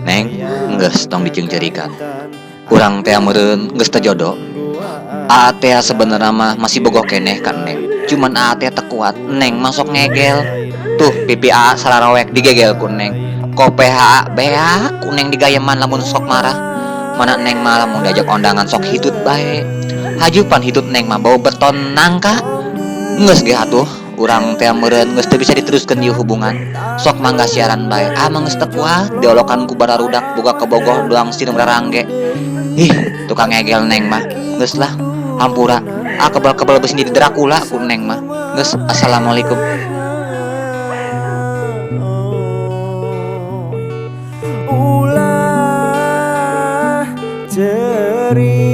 Neng, geus tong diceungceurikan. Urang teh meureun geus teu jodo. Aa teh sebenarnya mah masih bogoh keneh ka Neng. Cuman aa teh teu kuat, Neng mah sok ngegel. Tuh pipi aa sararawek digegel ku Neng. Kope aa beak ku Neng digayeman lamun sok marah. Mana Neng mah lamun diajak ondangan sok hitut bae. Haju pan hitut Neng mah bau beton nangka. Geus ge atuh, urang teh meureun geus teu bisa diteruskeun ieu hubungan. Sok mangga siaran bae, ah mah geus teu kuat diolokan ku bararudak boga kabogoh doang sireum rarangge. Ih, tukang ngegel Neng mah. Geus lah, hampura. Ah kebal-kebal beusi jadi Dracula ku Neng mah. Geus, assalamualaikum. Ulah ceri.